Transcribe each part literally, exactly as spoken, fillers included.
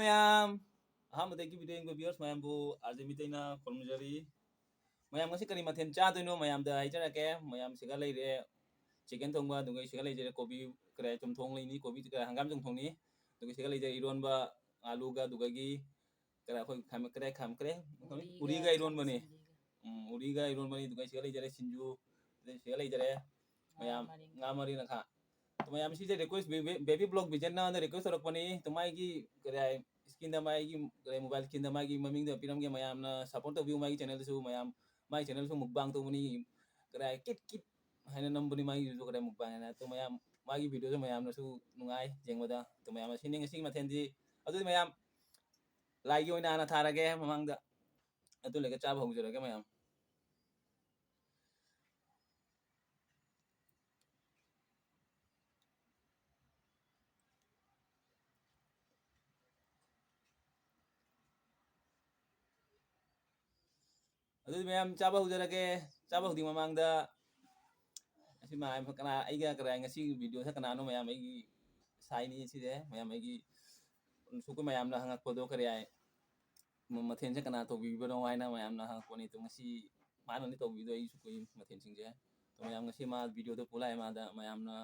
ꯃꯌꯥꯝ, ꯑꯍꯥꯟꯕꯗꯒꯤ video ꯌꯦꯡꯕ viewers ꯃꯌꯥꯝꯕꯨ ꯑꯥꯔ ꯖꯦ ꯃꯤꯇꯩꯅ ꯈꯨꯔꯨꯝꯖꯔꯤ꯫ ꯃꯌꯥꯝ, ꯉꯁꯤ ꯀꯔꯤ ꯃꯊꯦꯜ ꯆꯥꯗꯣꯏꯅꯣ ꯃꯌꯥꯝꯗ ꯍꯥꯏꯖꯔꯛꯀꯦ꯫ ꯃꯌꯥꯝ, ꯁꯤꯗ ꯂꯩꯔꯦ chicken ꯊꯣꯡꯕ, ꯑꯗꯨꯒ ꯁꯤꯗ ꯂꯩꯖꯔꯦ ꯀꯣꯕꯤ, ꯀꯔꯤ, ꯆꯝꯊꯣꯡ ꯂꯩꯅꯤ, ꯀꯣꯕꯤ, ꯀꯔꯤ, ꯍꯪꯒꯥꯝ ꯆꯝꯊꯣꯡꯅꯤ꯫ ꯑꯗꯨꯒ ꯁꯤꯗ ꯂꯩꯖꯔꯦ ꯏꯔꯣꯟꯕ, ꯑꯥꯂꯨꯒ, ꯑꯗꯨꯗꯒꯤ ꯀꯔꯤ, ꯑꯩꯈꯣꯏ ꯈꯥꯃꯦꯟ, ꯀꯔꯤ, ꯈꯥꯃꯦꯟ, ꯀꯔꯤ, ꯎꯔꯤꯒ ꯎꯔꯤꯒ ꯏꯔꯣꯟꯕꯅꯤ꯫ ꯁꯤꯡꯖꯨꯒ꯫ ꯎꯝ, ꯎꯔꯤꯒ ꯏꯔꯣꯟꯕꯅꯤ꯫ ꯑꯗꯨꯒ ꯁꯤꯗ ꯂꯩꯖꯔꯦ ꯁꯤꯡꯖꯨ, ꯑꯗꯨꯒ ꯁꯤꯗ ꯂꯩꯖꯔꯦ ꯃꯌꯥꯝ ꯉꯥ ꯃꯔꯤꯟ꯫ ꯉꯥ ꯃꯔꯤꯟ ꯅꯈꯥ꯫ ꯑꯗꯣ ꯃꯌꯥꯝ, ꯁꯤꯁꯦ request, baby, baby vlog vision ꯅ request ꯇꯧꯔꯛꯄꯅꯤ꯫ ꯑꯗꯣ ꯃꯥꯒꯤ, ꯀꯔꯤ ꯍꯥꯏ, screen ꯗ ꯃꯥꯒꯤ, ꯀꯔꯤ, mobile screen ꯗ ꯃꯥꯒꯤ ꯃꯃꯤꯡꯗꯣ ꯄꯤꯔꯝꯒꯦ꯫ ꯃꯌꯥꯝꯅ support ꯇꯧꯕꯤꯌꯨ ꯃꯥꯒꯤ channel ꯗꯁꯨ꯫ ꯃꯌꯥꯝ, ꯃꯥꯒꯤ channel ꯁꯨ mukbang ꯇꯧꯕꯅꯤ꯫ ꯀꯔꯤ ꯍꯥꯏ, ꯀꯤꯠ ꯀꯤꯠ ꯍꯥꯏꯅ ꯅꯝꯕꯅꯤ ꯃꯥꯒꯤꯁꯨ, ꯀꯔꯤ ꯍꯥꯏ, mukbang ꯍꯥꯏꯅ꯫ ꯑꯗꯣ ꯃꯌꯥꯝ, ꯃꯥꯒꯤ video ꯁꯨ ꯃꯌꯥꯝꯅꯁꯨ ꯅꯨꯡꯉꯥꯏ ꯌꯦꯡꯕꯗ꯫ ꯑꯗꯣ ꯃꯌꯥꯝ, ꯑꯁꯤꯅꯤ ꯉꯁꯤꯒꯤ ꯃꯊꯦꯜꯗꯤ꯫ ꯑꯗꯨꯗꯤ ꯃꯌꯥꯝ, ꯂꯥꯏꯒꯤ ꯑꯣꯏꯅ ꯍꯥꯟꯅ ꯊꯥꯔꯒꯦ ꯃꯃꯥꯡꯗ꯫ ꯑꯗꯨ ꯂꯩꯒ ꯆꯥꯕ ꯍꯧꯖꯔꯒꯦ ꯃꯌꯥꯝ꯫ ꯑꯗꯨꯗꯤ ꯃꯌꯥꯝ ꯆꯥꯕ ꯍꯧꯖꯔꯒꯦ꯫ ꯆꯥꯕ ꯍꯧꯗ꯭ꯔꯤ ꯃꯃꯥꯡꯗ ꯑꯁꯤ ꯃꯌꯥꯝ ꯀꯅꯥ, ꯑꯩꯒ ꯀꯔꯤ ꯍꯥꯏ, ꯉꯁꯤ video ꯁꯦ ꯀꯅꯥꯅꯣ ꯃꯌꯥꯝ, ꯑꯩꯒꯤ ꯁꯥꯏꯅꯤ ꯁꯤꯁꯦ꯫ ꯃꯌꯥꯝ ꯑꯩꯒꯤ ꯁꯨꯀꯨ ꯃꯌꯥꯝꯅ ꯍꯪꯉꯛꯄꯗꯣ ꯀꯔꯤ ꯍꯥꯏ, ꯃ-, ꯃꯊꯦꯜꯁꯦ ꯀꯅꯥ ꯇꯧꯕꯤꯕꯅꯣ ꯍꯥꯏꯅ ꯃꯌꯥꯝꯅ ꯍꯪꯉꯛꯄꯅꯤ꯫ ꯑꯗꯣ ꯉꯁꯤ ꯃꯥꯅꯅꯤ ꯇꯧꯕꯤꯗꯣ ꯑꯩ ꯁꯨꯀꯨꯒꯤ ꯃꯊꯦꯜꯁꯤꯡꯁꯦ꯫ ꯑꯗꯣ ꯃꯌꯥꯝ ꯉꯁꯤ ꯃꯥ video ꯗꯣ ꯄꯨꯂꯥꯛꯑꯦ ꯃꯥꯗ꯫ ꯃꯌꯥꯝꯅ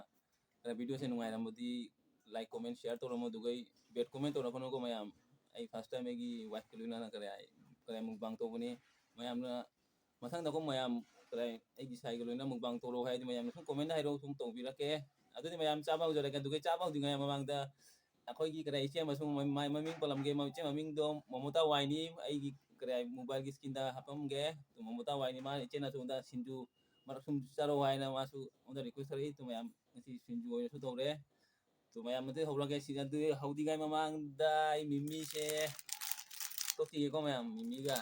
ꯀꯔꯤ video ꯁꯦ ꯅꯨꯡꯉꯥꯏꯔꯝꯃꯗꯤ like, comment, share ꯇꯧꯔꯝꯃꯣ꯫ ꯑꯗꯨꯒ ꯑꯩ bad comment ꯇꯧꯔꯛꯀꯅꯨꯀꯣ ꯃꯌꯥꯝ꯫ ꯑꯩ first time ꯑꯩꯒꯤ wife ꯀ ꯂꯣꯏꯅꯅ ꯀꯔꯤ ꯍꯥꯏ, ꯀꯔꯤ mukbang ꯇꯧꯕꯅꯤ꯫ ꯃꯌꯥꯝꯅ ꯃꯊꯪꯗ ꯑꯩꯈꯣꯏ ꯃꯌꯥꯝ ꯀꯔꯤ, ꯑꯩꯒꯤ ꯁꯥꯏꯒ ꯂꯣꯏꯅ mukbang ꯇꯧꯔꯛꯑꯣ ꯍꯥꯏꯗꯤ ꯃꯌꯥꯝꯅ ꯁꯨꯝ comment ꯍꯥꯏꯔꯛꯑꯣ, ꯁꯨꯝ ꯇꯧꯕꯤꯔꯛꯀꯦ꯫ ꯑꯗꯨꯗꯤ ꯃꯌꯥꯝ ꯆꯥꯕ ꯍꯧꯖꯔꯒꯦ꯫ ꯑꯗꯨꯒ ꯆꯥꯕ ꯍꯧꯗ꯭ꯔꯤꯉꯩ ꯃꯃꯥꯡꯗ ꯑꯩꯈꯣꯏꯒꯤ ꯀꯔꯤ, ꯏꯆꯦ ꯑꯃꯁꯨ ꯃ-, ꯃꯥꯏ ꯃꯃꯤꯡ ꯄꯜꯂꯝꯒꯦ꯫ ꯃ-, ꯏꯆꯦ ꯃꯃꯤꯡꯗꯣ ꯃꯣꯃꯣꯇꯥ ꯋꯥꯏꯅꯤ꯫ ꯑꯩꯒꯤ ꯀꯔꯤ, mobile ꯒꯤ screen ꯗ ꯍꯥꯞꯄꯝꯒꯦ꯫ ꯑꯗꯨ ꯃꯣꯃꯣꯇꯥ ꯋꯥꯏꯅꯤ꯫ ꯃꯥ ꯏꯆꯦꯅꯁꯨ ꯑꯝꯇ ꯁꯤꯡꯖꯨ ꯃꯔꯛ ꯁꯨꯝ ꯆꯥꯔꯛꯑꯣ ꯍꯥꯏꯅ ꯃꯥꯁꯨ ꯑꯩꯉꯣꯟꯗ request ꯇꯧꯔꯛꯏ꯫ ꯑꯗꯨ ꯃꯌꯥꯝ ꯉꯁꯤ ꯁꯤꯡꯖꯨ ꯑꯣꯏꯅꯁꯨ ꯇꯧꯔꯦ꯫ ꯑꯗꯨ ꯃꯌꯥꯝ ꯑꯗꯨ ꯍꯧꯔꯒꯦ꯫ ꯁꯤꯗ ꯑꯗꯨ ꯍꯧꯗ꯭ꯔꯤꯉꯩ ꯃꯃꯥꯡꯗ ꯑꯩ ꯃꯤꯃꯤꯁꯦ ꯇꯣꯠꯈꯤꯒꯦꯀꯣ ꯃꯌꯥꯝ, ꯃꯤꯃꯤꯒ꯫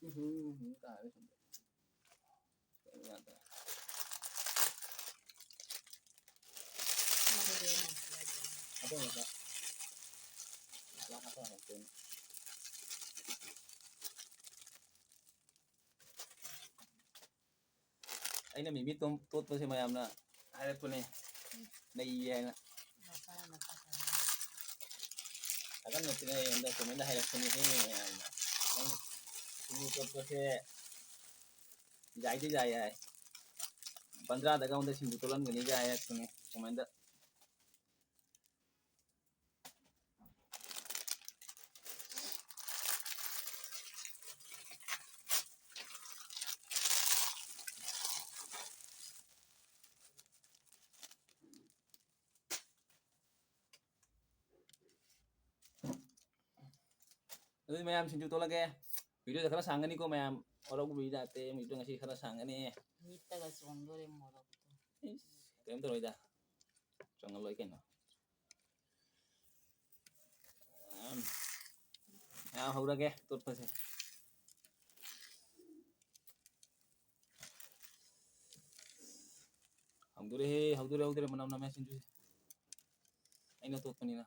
ꯎꯝ, ꯎꯝ, ꯎꯝ, ꯇꯥꯔꯦ ꯁꯣꯝꯗ꯫ ꯀꯩꯅꯣ ꯌꯥꯗ꯭ꯔꯦ꯫ ꯍꯥꯞꯆꯤꯜꯂꯒ ꯃꯁꯂꯥ ꯍꯥꯞꯄ ꯍꯧꯔꯛꯇꯣꯏꯅꯤ꯫ ꯑꯩꯅ ꯃꯤꯃꯤ ꯇꯣꯠ-, ꯇꯣꯠꯄꯁꯦ ꯃꯌꯥꯝꯅ ꯍꯥꯏꯔꯛꯄꯅꯦ, ꯅꯩꯌꯦ ꯍꯥꯏꯅ꯫ ꯃꯁꯥꯅ ꯃꯁꯥ ꯈꯪꯉꯦ꯫ ꯊꯥꯒꯠꯅꯗꯅ ꯑꯩꯉꯣꯟꯗ comment ꯍꯥꯏꯔꯛꯄꯅꯦꯍꯦ ꯃꯌꯥꯝꯅ꯫ ꯅꯪ ꯁꯤꯡꯖꯨ ꯇꯣꯠꯄꯁꯦ ꯌꯥꯏꯗꯤ ꯌꯥꯏ ꯍꯥꯏ꯫ ꯕꯟꯗ꯭ꯔꯥꯗꯒ ꯑꯩꯉꯣꯟꯗ ꯁꯤꯡꯖꯨ ꯇꯣꯠꯍꯟꯒꯅꯤꯒ ꯍꯥꯏꯔꯛꯄꯅꯦ comment꯫ ꯑꯗꯨꯗꯤ ꯃꯌꯥꯝ ꯁꯤꯡꯖꯨ ꯇꯣꯠꯂꯒꯦ꯫ Video ꯗ ꯈꯔ ꯁꯥꯡꯒꯅꯤꯀꯣ ꯃꯌꯥꯝ꯫ ꯋꯥꯔꯧꯕꯤꯕ ꯌꯥꯗꯦ, video ꯉꯁꯤ ꯈꯔ ꯁꯥꯡꯒꯅꯤ꯫ ꯃꯤꯠꯇꯒ ꯆꯣꯡꯗꯣꯔꯦ ꯃꯣꯔꯣꯛꯇꯣ꯫ ꯏꯁ, ꯀꯔꯤꯝ ꯇꯧꯔꯣꯏꯗ꯫ ꯆꯣꯡꯍꯜꯂꯣꯏ ꯀꯩꯅꯣ꯫ ꯎꯝ꯫ ꯃꯌꯥꯝ ꯍꯧꯔꯒꯦ ꯇꯣꯠꯄꯁꯦ꯫ ꯍꯧꯗꯣꯔꯦꯍꯦ, ꯍꯧꯗꯣꯔꯦ, ꯍꯧꯗꯣꯔꯦ, ꯃꯅꯝ ꯅꯝꯃꯦ ꯁꯤꯡꯖꯨꯁꯦ꯫ ꯑꯩꯅ ꯇꯣꯠꯄꯅꯤꯅ꯫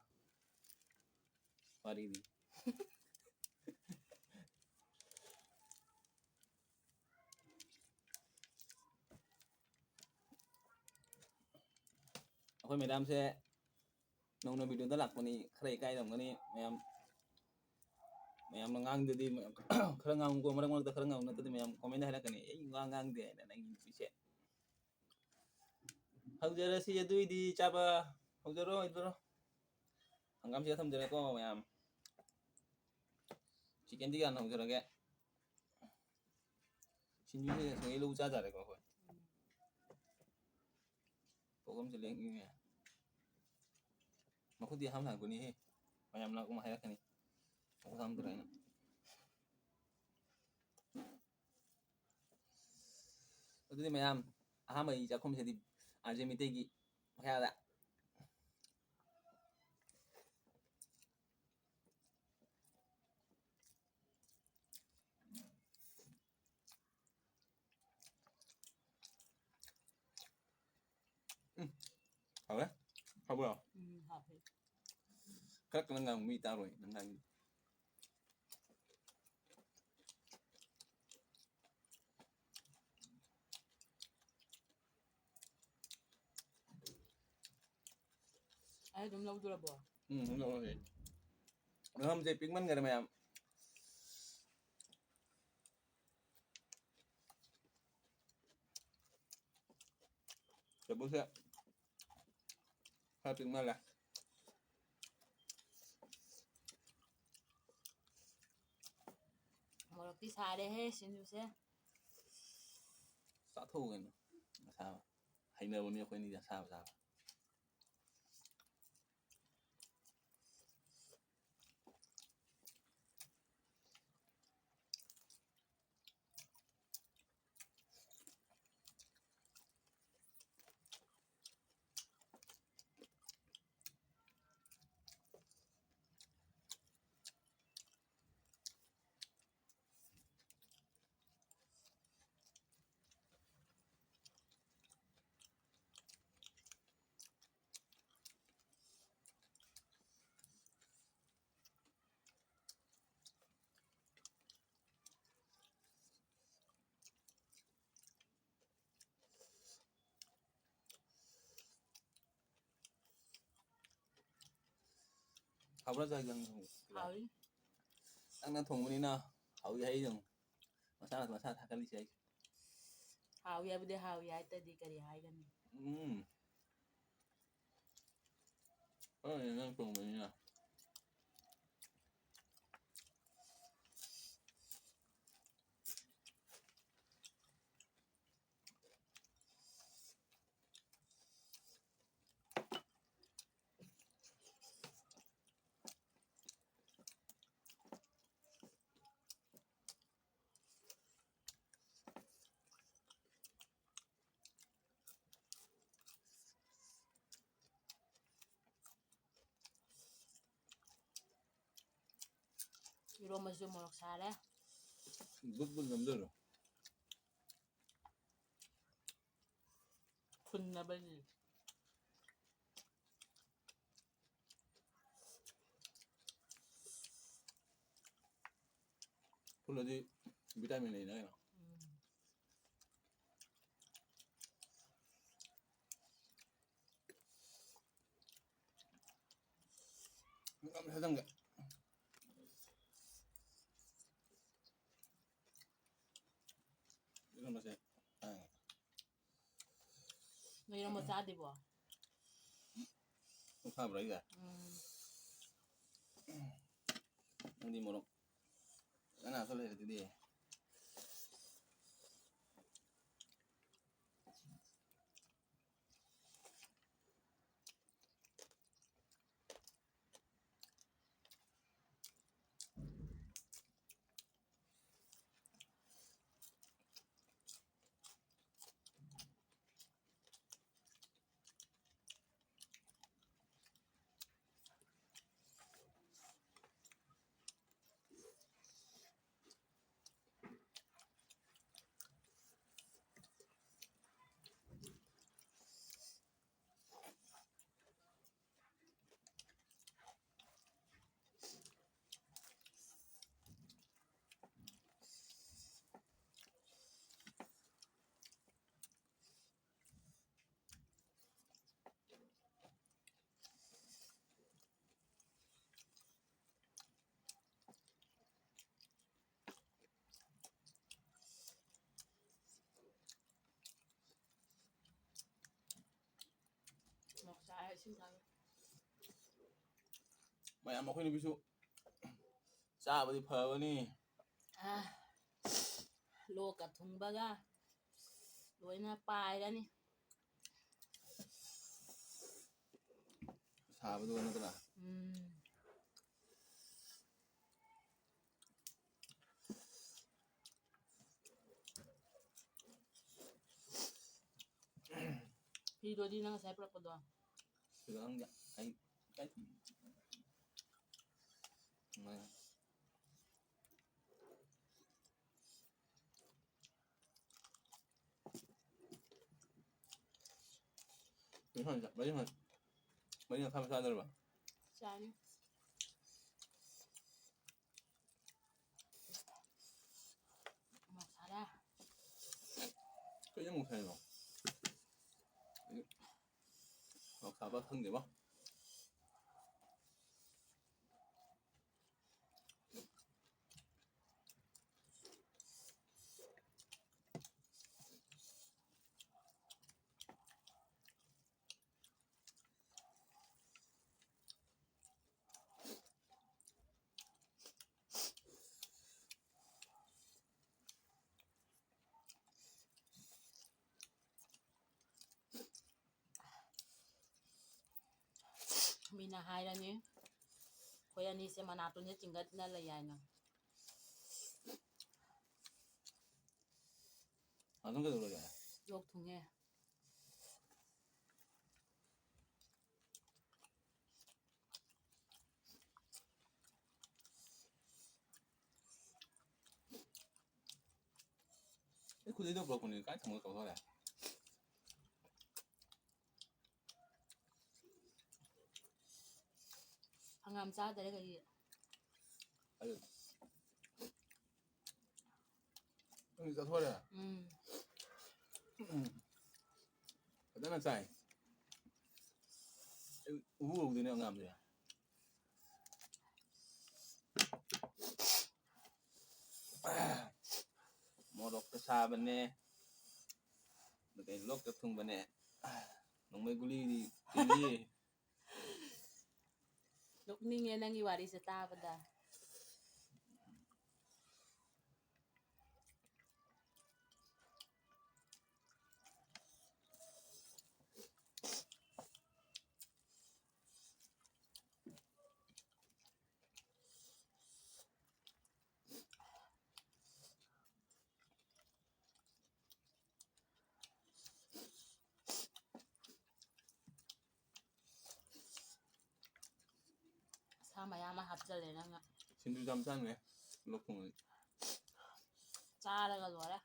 ꯋꯥꯔꯤꯗꯤ꯫ ꯑꯩꯈꯣꯏ madam ꯁꯦ ꯅꯧꯅ video ꯗ ꯂꯥꯛꯄꯅꯤ, ꯈꯔ ꯏꯀꯥꯏꯔꯝꯒꯅꯤ ꯃꯌꯥꯝ꯫ ꯃꯌꯥꯝꯅ ꯉꯥꯡꯗꯗꯤ ꯃꯌꯥꯝ ꯈꯔ ꯉꯥꯡꯉꯨꯀꯣ, ꯃꯔꯛ ꯃꯔꯛꯇ ꯈꯔ ꯉꯥꯡꯉꯨ, ꯅꯠꯇ꯭ꯔꯗꯤ ꯃꯌꯥꯝ comment ꯗ ꯍꯥꯏꯔꯛꯀꯅꯤ, "ꯑꯩ ꯋꯥ ꯉꯥꯡꯗꯦ" ꯍꯥꯏꯅ, ꯅꯪꯒꯤ ꯅꯨꯄꯤꯁꯦ꯫ ꯍꯧꯖꯔꯁꯤ ꯑꯗꯨꯏꯗꯤ ꯆꯥꯕ ꯍꯧꯖꯔꯣ, ꯍꯧꯖꯔꯣ꯫ ꯍꯪꯒꯥꯝꯁꯤꯗ ꯊꯝꯖꯔꯦꯀꯣ ꯃꯌꯥꯝ꯫ Chicken ꯗꯤ ꯍꯥꯟꯅ ꯍꯧꯖꯔꯒꯦ꯫ ꯁꯤꯡꯖꯨꯁꯦ ꯁꯨꯡꯍꯩ ꯂꯧ ꯆꯥꯖꯔꯦꯀꯣ ꯑꯩꯈꯣꯏ꯫ ꯄꯣꯛꯂꯝꯁꯦ ꯂꯦꯡꯉꯤꯅꯦ꯫ ꯃꯈꯨꯠꯇꯤ ꯍꯥꯝ ꯍꯥꯝꯒꯅꯤꯍꯦ꯫ ꯃꯌꯥꯝꯅ ꯑꯃꯨꯛ ꯍꯥꯏꯔꯛꯀꯅꯤ꯫ ꯃꯈꯨꯠ ꯍꯥꯝꯗ꯭ꯔꯦ ꯍꯥꯏꯅ꯫ ꯑꯗꯨꯗꯤ ꯃꯌꯥꯝ, ꯑꯍꯥꯟꯕꯒꯤ ꯆꯥꯛꯈꯨꯝꯁꯤꯗꯤ ꯑꯥꯔ ꯖꯦ ꯃꯤꯇꯩꯒꯤ ꯃꯈꯥꯗ꯫ ꯎꯝ, ꯍꯥꯎꯋꯦ꯫ ꯍꯥꯎꯕ꯭ꯔꯣ? ꯎꯝ, ꯈꯔ ꯀꯟꯅ ꯉꯥꯡꯉꯨ, ꯃꯤ ꯇꯥꯔꯣꯏ ꯅꯪ ꯉꯥꯡꯉꯤ꯫ ꯑꯩ ꯑꯗꯨꯝ ꯂꯧꯗꯣꯔꯕꯣ? ꯎꯝ, ꯑꯗꯨꯝ ꯂꯧꯔꯁꯦ꯫ ꯉꯥꯝꯁꯦ ꯄꯤꯛꯃꯟꯈꯔꯦ ꯃꯌꯥꯝ꯫ ꯆꯕꯨꯛꯁꯦ ꯈꯔ ꯄꯤꯛꯃꯜꯂꯦ꯫ ꯃꯣꯔꯣꯛꯇꯤ ꯁꯥꯔꯦꯍꯦ ꯁꯤꯡꯖꯨꯁꯦ꯫ ꯆꯥꯊꯣꯛꯎ ꯀꯩꯅꯣ ꯑꯁꯥꯕ꯫ ꯍꯩꯅꯕꯅꯤ ꯑꯩꯈꯣꯏ ꯑꯅꯤꯗꯤ ꯑꯁꯥꯕ ꯆꯥꯕ꯫ ꯍꯥꯎꯕ꯭ꯔꯥ ꯆꯥꯛ ꯏꯟꯖꯥꯡ ꯊꯣꯡꯕ? ꯍꯥꯎꯏ꯫ ꯅꯪꯅ ꯊꯣꯡꯕꯅꯤꯅ ꯍꯥꯎꯏ ꯍꯥꯏ ꯑꯗꯨꯝ꯫ ꯃꯁꯥꯅ ꯃꯁꯥ ꯊꯥꯒꯠꯂꯤꯁꯦ ꯑꯩ꯫ ꯍꯥꯎꯏ ꯍꯥꯏꯕꯗꯤ ꯍꯥꯎꯏ ꯍꯥꯏꯇꯗꯤ ꯀꯔꯤ ꯍꯥꯏꯒꯅꯤ? ꯎꯝ꯫ ꯍꯣꯏ, ꯅꯪ ꯊꯣꯡꯕꯅꯤꯅ꯫ ꯏꯔꯣꯝꯕꯁꯨ ꯃꯣꯔꯣꯛ ꯁꯥꯔꯦ꯫ ꯕꯨꯠ ꯕꯨꯠ ꯅꯝꯖꯜꯂꯣ꯫ ꯐꯨꯟꯅꯕꯅꯤ꯫ ꯐꯨꯜꯂꯗꯤ ꯚꯤꯇꯥꯃꯤꯟ ꯂꯩꯅ ꯀꯩꯅꯣ꯫ ꯎꯝ꯫ ꯌꯥꯝ ꯍꯦꯜꯂꯝꯒꯦ꯫ ꯏꯔꯣꯟꯕꯁꯦ ꯇꯥꯡꯉꯦ꯫ ꯅꯣꯏ ꯏꯔꯣꯝꯕ ꯆꯥꯗ꯭ꯔꯤꯕꯣ? ꯁꯨꯝ ꯁꯥꯕ꯭ꯔꯥ ꯑꯩꯁꯦ? ꯎꯝ꯫ ꯅꯪꯗꯤ ꯃꯣꯔꯣꯛ ꯀꯅꯥꯁꯨ ꯂꯩꯔꯦ ꯑꯗꯨꯗꯤ꯫ ꯃꯣꯔꯣꯛ ꯆꯥꯔ ꯏꯁꯤꯡ ꯊꯛꯑꯒꯦ꯫ ꯃꯌꯥꯝ, ꯑꯩꯈꯣꯏ ꯅꯨꯄꯤꯁꯨ ꯆꯥꯕꯗꯤ ꯐꯕꯅꯤ꯫ ꯑꯥ, ꯂꯣꯛꯀ ꯊꯨꯡꯕꯒ ꯂꯣꯏꯅ ꯄꯥꯏꯔꯅꯤ꯫ ꯁꯥꯕꯗꯨꯒ ꯅꯠꯇ꯭ꯔꯥ? ꯎꯝ꯫ ꯐꯤꯗꯨꯗꯤ ꯅꯪ ꯉꯁꯥꯏ ꯄꯨꯔꯛꯄꯗꯣ? ꯁꯤꯗ ꯈꯪꯗꯦ꯫ ꯑꯩ, ꯑꯩ, ꯃꯥ-, ꯃꯔꯤ ꯃꯈꯥꯏ, ꯃꯔꯤ ꯃꯈꯥꯏ, ꯃꯔꯤ ꯃꯈꯥꯏ ꯆꯥꯗꯧꯔꯕ? ꯆꯥꯅꯤ꯫ ꯀꯩꯅꯣ ꯑꯃꯨꯛ ꯁꯥꯏꯅꯣ? ꯃꯣꯔꯣꯛ ꯁꯥꯕ ꯈꯪꯗꯦꯕꯣ꯫ ꯃꯤꯅ ꯍꯥꯏꯔꯅꯤ, ꯑꯩꯈꯣꯏ ꯑꯅꯤꯁꯦ ꯃꯅꯥꯇꯣꯟꯁꯦ ꯆꯤꯡꯒꯠꯅ ꯂꯩ ꯍꯥꯏꯅ꯫ ꯑꯗꯨꯝ ꯀꯩꯗꯧꯔꯒꯦ? ꯂꯣꯛ ꯊꯨꯡꯉꯦ꯫ ꯑꯩ ꯈꯨꯗꯩꯗꯣ ꯄꯨꯔꯛꯄꯅꯤ, ꯀꯥꯏ ꯊꯝꯃꯒ ꯀꯥꯎꯊꯣꯛꯈ꯭ꯔꯦ? ꯍꯪꯒꯥꯝ ꯆꯥꯗꯔꯦ ꯀꯩꯒꯤ? ꯑꯩ ꯅꯪꯗꯤ ꯆꯠꯊꯣꯛꯑꯦ? ꯎꯝ꯫ ꯎꯝ꯫ ꯐꯖꯅ ꯆꯥꯏ꯫ ꯑꯩ ꯎꯕꯨ ꯎꯍꯧꯗꯦꯅꯦ ꯍꯪꯒꯥꯝꯁꯦ꯫ ꯃꯣꯔꯣꯛꯇ ꯁꯥꯕꯅꯦ꯫ ꯑꯗꯨꯒ ꯂꯣꯛꯇ ꯊꯨꯡꯕꯅꯦ꯫ ꯅꯣꯡꯃꯩ ꯒꯨꯂꯤꯗꯤ ꯆꯦꯜꯂꯤ꯫ ꯅꯣꯛꯅꯤꯡꯉꯦ ꯅꯪꯒꯤ ꯋꯥꯔꯤꯁꯦ ꯇꯥꯕꯗ꯫ ꯁꯥ ꯃꯌꯥꯝ ꯑꯃ ꯍꯥꯞꯆꯜꯂꯦ ꯅꯪꯅ꯫ ꯁꯤꯡꯖꯨ ꯆꯥꯝ ꯆꯥꯅꯤꯡꯉꯦ꯫ ꯂꯣꯛ ꯊꯨꯡꯉꯗꯤ꯫ ꯆꯥꯔꯒ ꯂꯣꯏꯔꯦ꯫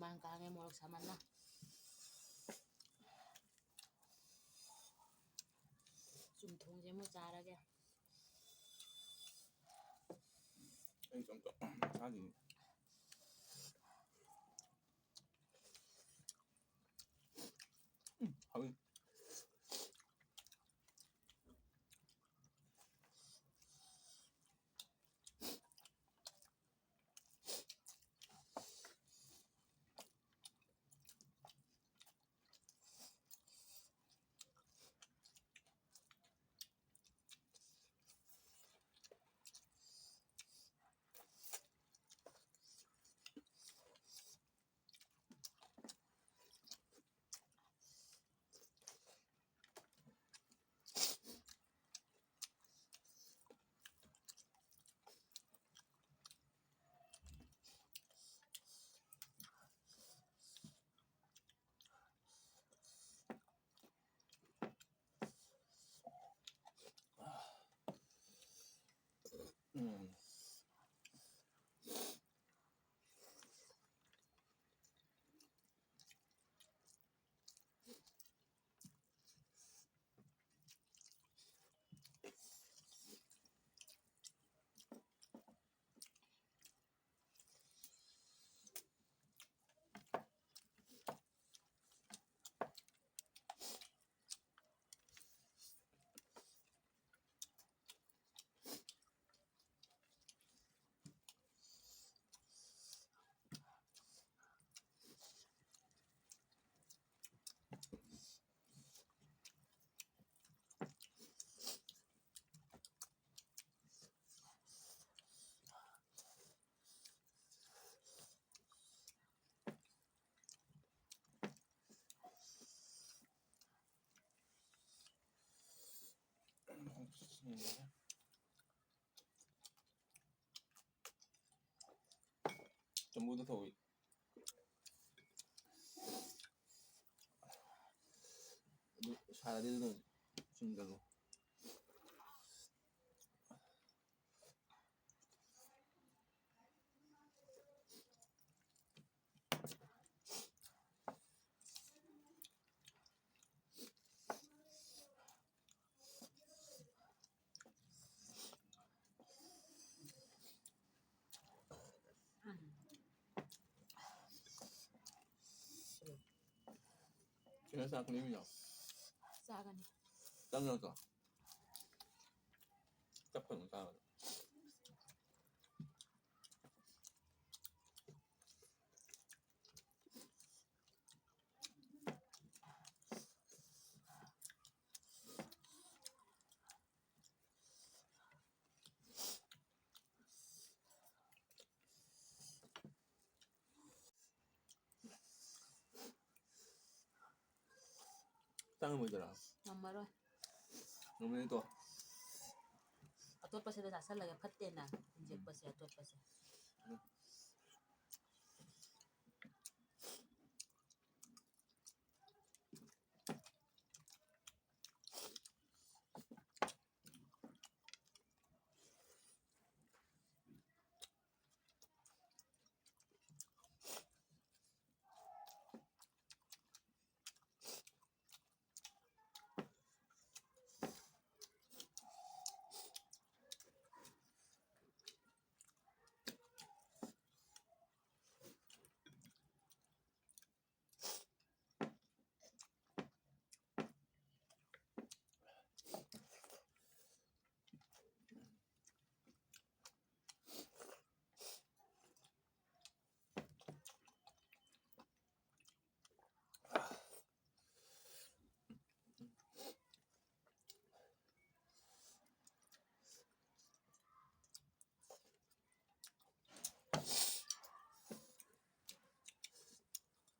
ꯌꯥꯝ ꯀꯥꯡꯉꯦ ꯃꯣꯔꯣꯛ ꯁꯥꯃꯟꯅ꯫ ꯆꯨꯝꯊꯣꯡꯁꯦ ꯑꯃꯨꯛ ꯆꯥꯔꯒꯦ꯫ ꯑꯩ ꯆꯝꯊꯣꯡ ꯆꯥꯗꯣꯏꯅꯤ꯫ ꯎꯝ, ꯍꯥꯎꯋꯤ꯫ ꯎꯝ꯫ ꯆꯝꯐꯨꯠꯇ ꯊꯧꯏ꯫ ꯑꯗꯨ ꯁꯥꯔꯗꯤ ꯑꯗꯨꯝ ꯆꯨꯝꯗ꯭ꯔꯣ? ꯆꯥꯛ ꯂꯩꯃꯤꯟꯅꯧ꯫ ꯆꯥꯒꯅꯤ꯫ ꯆꯪꯉꯛꯇꯣ꯫ ꯆꯞ ꯐꯖꯅ ꯆꯥꯕꯗꯣ꯫ ꯆꯪꯉꯝꯃꯣꯏꯗ꯭ꯔꯥ? ꯉꯝꯃꯔꯣꯏ꯫ ꯉꯝꯃꯅꯤ ꯇꯣ꯫ ꯑꯇꯣꯠꯄꯁꯤꯗ ꯆꯥꯁꯜꯂꯒꯦ, ꯐꯠꯇꯦꯅ꯫ ꯏꯟꯖꯦꯛꯄꯁꯦ, ꯑꯇꯣꯠꯄꯁꯦ꯫ ꯎꯝ꯫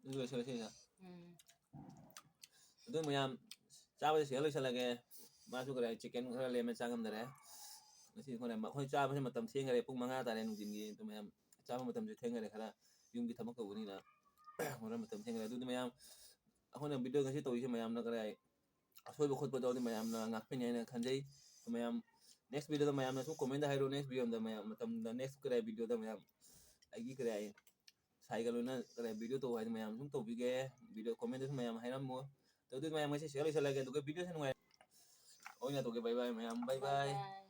ꯑꯗꯨ ꯂꯣꯏꯁꯤꯜꯂꯁꯤ ꯁꯤꯗ꯫ ꯎꯝ꯫ ꯑꯗꯨ ꯃꯌꯥꯝ ꯆꯥꯕꯁꯦ ꯁꯤꯗ ꯂꯣꯏꯁꯤꯜꯂꯒꯦ꯫ ꯃꯥꯁꯨ ꯀꯗꯥꯏ chicken ꯈꯔ ꯂꯦꯝꯃꯦ, ꯆꯥ ꯉꯝꯗꯔꯦ꯫ ꯉꯁꯤ ꯑꯩꯈꯣꯏꯅ, ꯑꯩꯈꯣꯏ ꯆꯥꯕꯁꯦ ꯃꯇꯝ ꯊꯦꯡꯈꯔꯦ, ꯄꯨꯡ ꯃꯉꯥ ꯇꯥꯔꯦ ꯅꯨꯡꯊꯤꯟꯒꯤ꯫ ꯑꯗꯨ ꯃꯌꯥꯝ ꯆꯥꯕ ꯃꯇꯝꯁꯦ ꯊꯦꯡꯈꯔꯦ, ꯈꯔ ꯌꯨꯝꯒꯤ ꯊꯕꯛ ꯇꯧꯕꯅꯤꯅ꯫ ꯍꯣꯔꯦꯟ ꯃꯇꯝ ꯊꯦꯡꯈꯔꯦ꯫ ꯑꯗꯨꯗꯤ ꯃꯌꯥꯝ, ꯑꯩꯈꯣꯏꯅ video ꯉꯁꯤ ꯇꯧꯔꯤꯁꯦ ꯃꯌꯥꯝꯅ ꯀꯗꯥꯏ ꯑꯁꯣꯏꯕ ꯈꯣꯠꯄ ꯇꯧꯔꯗꯤ ꯃꯌꯥꯝꯅ ꯉꯥꯛꯄꯤꯅꯤ ꯍꯥꯏꯅ ꯈꯟꯖꯩ꯫ ꯃꯌꯥꯝ next videoꯗ ꯃꯌꯥꯝꯅ ꯁꯨꯝ commentꯗ ꯍꯥꯏꯔꯣ, next videoꯗ ꯃꯌꯥꯝ ꯃꯇꯝꯗ next ꯀꯗꯥꯏ videoꯗ ꯃꯌꯥꯝ ꯑꯩꯒꯤ ꯀꯗꯥꯏ ꯁꯥꯏꯒ ꯂꯣꯏꯅ ꯀꯗꯥꯏ video ꯇꯧ ꯍꯥꯏꯗꯤ ꯃꯌꯥꯝ ꯁꯨꯝ ꯇꯧꯕꯤꯒꯦ꯫ Video commentꯗꯁꯨ ꯃꯌꯥꯝ ꯍꯥꯏꯔꯝꯃꯣ꯫ ꯑꯗꯨꯗꯤ ꯃꯌꯥꯝ ꯉꯁꯤ ꯁꯤꯗ ꯂꯣꯏꯁꯤꯜꯂꯒꯦ꯫ ꯑꯗꯨꯒ videoꯁꯦ ꯅꯨꯡꯉꯥꯏ ꯑꯣꯏꯅ ꯇꯧꯒꯦ꯫ Bye bye ꯃꯌꯥꯝ, bye bye꯫ Bye bye꯫